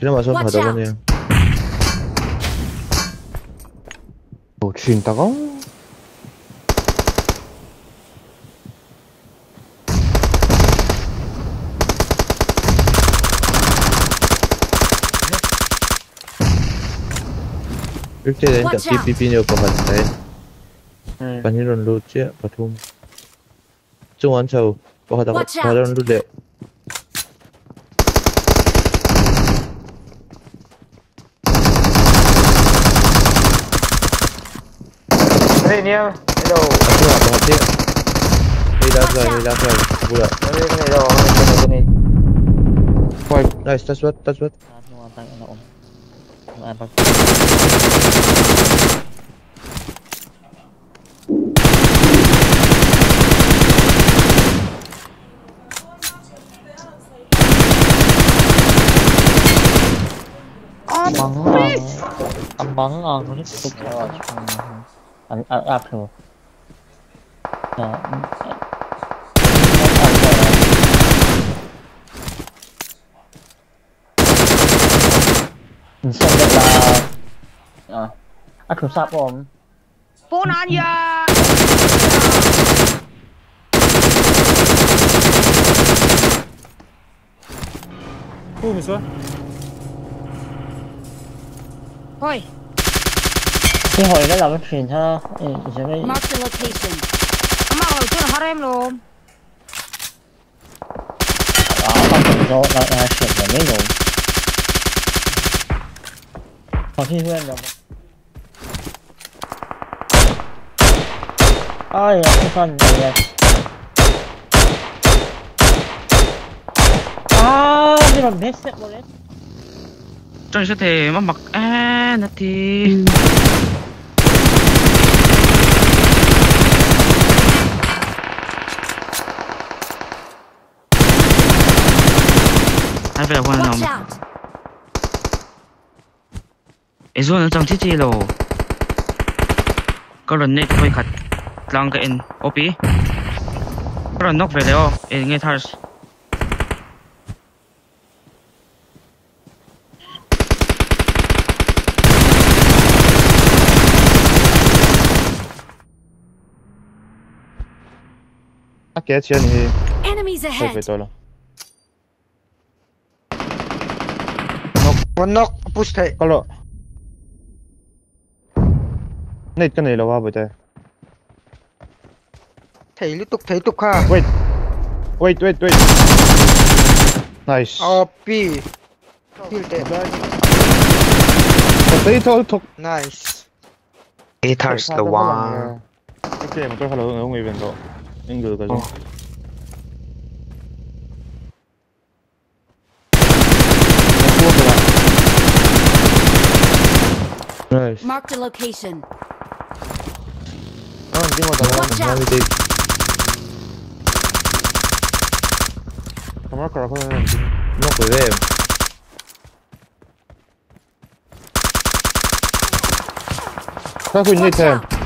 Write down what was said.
Lamah sawn Watch pakhat a awm out! ania. Aw thin tak ang. Watch out! PP ni pakhat hnai. Pahnih rawn lut chiah pathum. Chungah an chho pakhat Watch pakhat out! rawn lut leh. Hey nia, hello. A chungah pakhat chiah. Hei last Watch lai, hei out! last lai bulah. Hey, hello, hey, hey. Five. Nice, that's what, that's what. Marked a location. Trong số thì mất mặt á nó thì hai về quan Watch lòng out! ấy rồi nó chẳng chết gì rồi có lần này tôi khát lang cái in op có lần knock về đấy ô nghe thars A ke chian hi. Enemies Hei ahead! ve tawh lo. One knock, push thei. Kalo. Nate ka nei lo a bote. Thei lutuk kha. Wait. Wait, wait, wait. Nice. OP. Heal te. Thei thol thok. Nice. A thars the one. Okay, motor hello ngau ngai ven do. Angle ka zo. Nice. Marked a location. Ah, ding wa da. Watch out! Kamera kara ko na. Knock ve em. Ka ku ni Watch them. out!